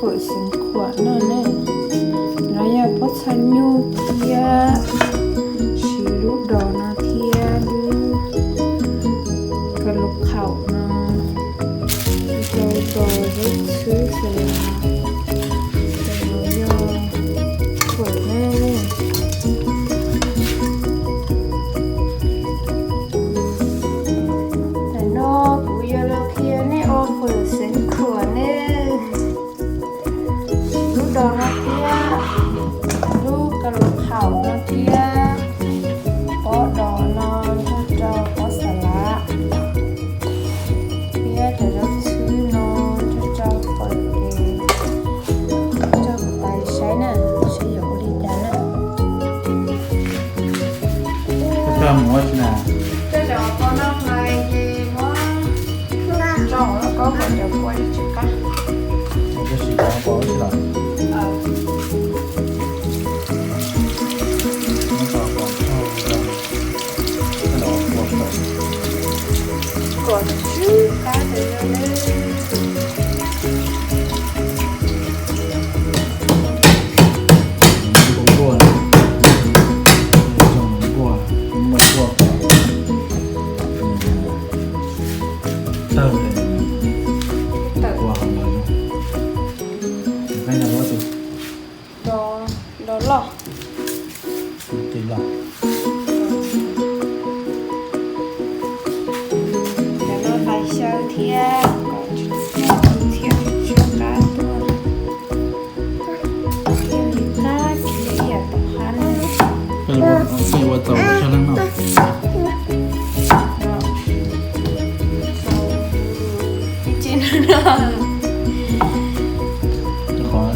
Fawm xeev khuam no ne, no yog pob txha nyuj thiab, siv lub dos no thiab lub ka lus khaum no, rau tos zaub txhwb xwb. Ces no yog fawm ne. Tam no kuv yuav los qhia nej ua fawm xeev khuam ne. Lub dos no thiab, lub ka lus khaum no thiab, pob dos no nrog rau pob xas lav, thiab cov zaub txhwb no nrog rau fawm ces coj mus pais saib na, saib yuav ua li cas na. Coj mus ua tsi na? Coj cov kua no hlais ces muab tso hauv lauj kaub kom cov kua tsis qab. Tab sis cov kua tsis los. Kom tsis qab ces yog ne. Tawg, tawg. Los loj. Cov no hlais xyaw thiab, kom tsis txhob qab tuaj. Thiaj li qab kiag ib yam tom qab na. Koj yuav ua tau tsaj leej noj. Ib ce no no. Qhov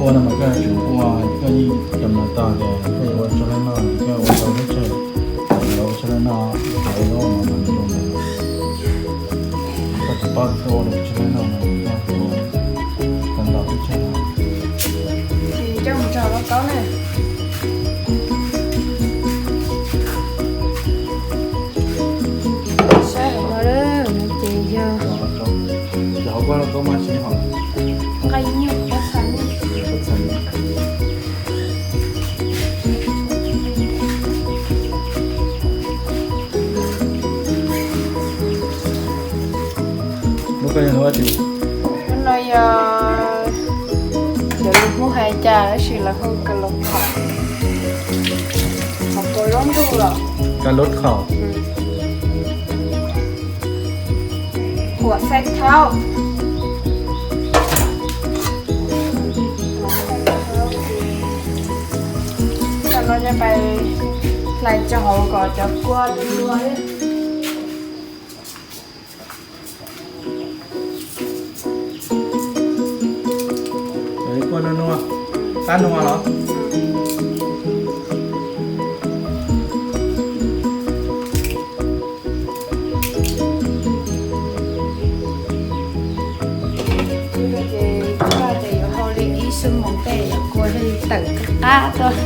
ua no mas koj yuav tsum ua, koj yeej cov no tau tias koj yuav ua tsaj leej noj, koj ua tau peb tsawg, koj ua tsaj leej noj, koj ua zaub mas nws zoo ntawd. Koj tsis paub tias koj ua tsaj leej noj mas koj ua tau ntau peb tsawg. Ces coj mus tso hauv lauj kaub na. Saib hauv no, no ces yog, cov hauv koj lauj kaub mas tsis hom. Nqaij nyuj, pob txha nyuj. Lub koj yog lub dab tsi? Lub no yog, cov lus Hmoob hais cas tab sis lawv hu ka lus khaum. Hauv paus zaub ntug los. Ka lus khaum. Khuam xaib thaub. Tam no coj pais hlais tso hauv kom cov kua lua. Kua nua nua, qab nua los? Ces yuav hau li ib xuab moos tej yuav kua thiaj li tawm qab tuaj.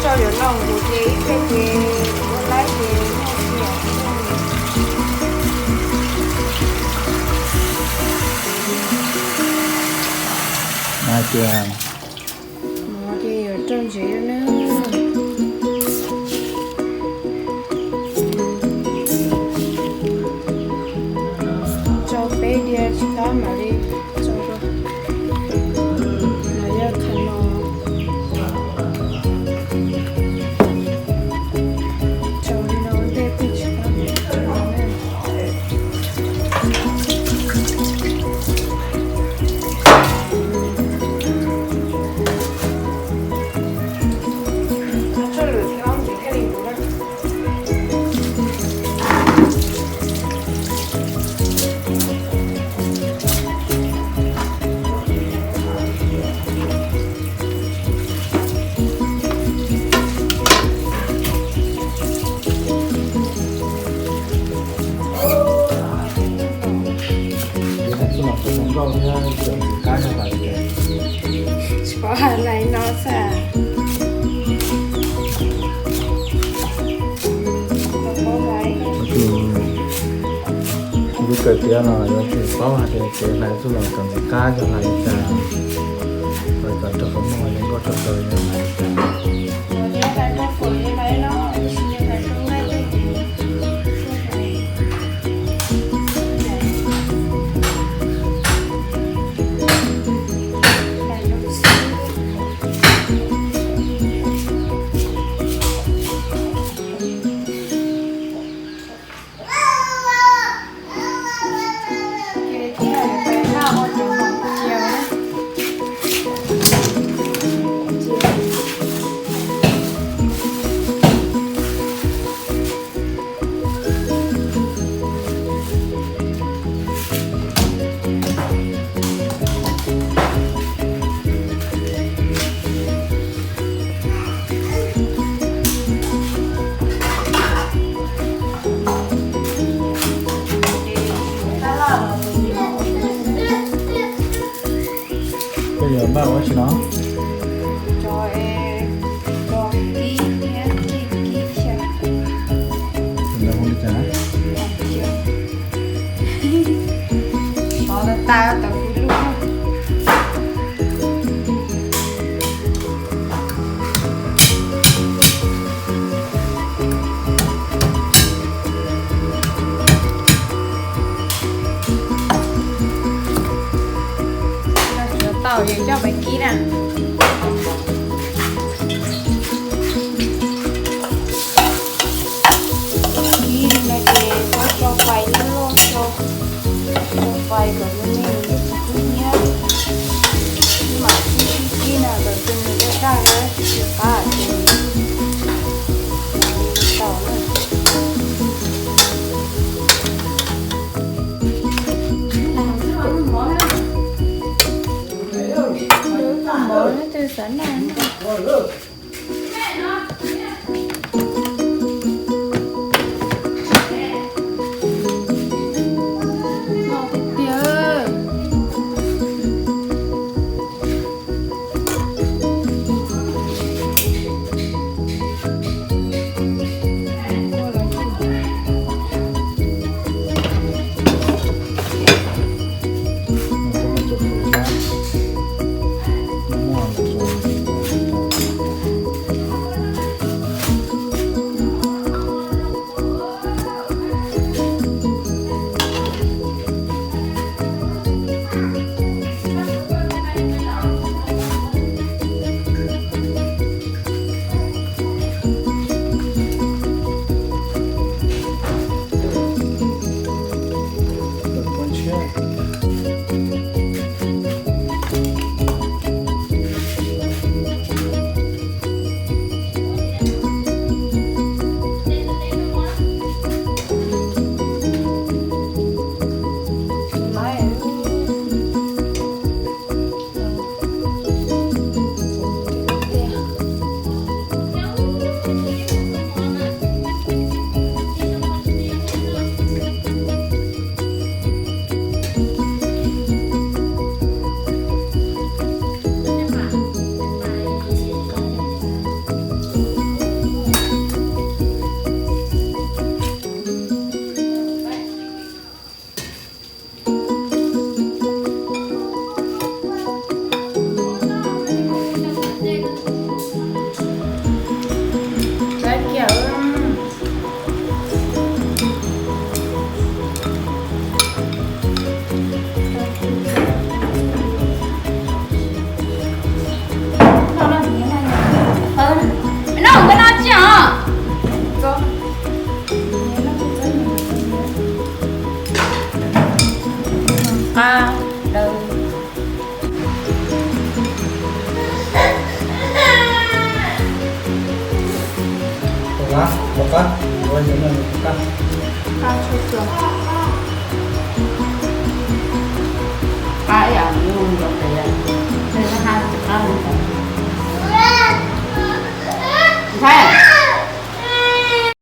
Tso yuav no mus ces ib pliag ces ua laib ces noj tsis yam. Hais tias no ces yuav rau ntsev na. Tso Tab mam li tso rau. No yog khas no. Tso li no ntej twb tsis tau. Tsis paub hais lais no xwb. Tus kawm tiav no yuav tsum paub hais tias kev hlais txuj lom kom ntxim qab yog hlais li cas, kom rau qhov muag zoo nkauj tshaj plaws yog hlais li cas. Koj yuav npaj ua tsi no? Tso, tso kib thiab kib, kib xyaw. Tus ntawd hu li cas na? Xov tas tas tau kuv lub. Tau es coj pais kib na. Qab tshaj plaws. Qab ib yam li zoo nraud.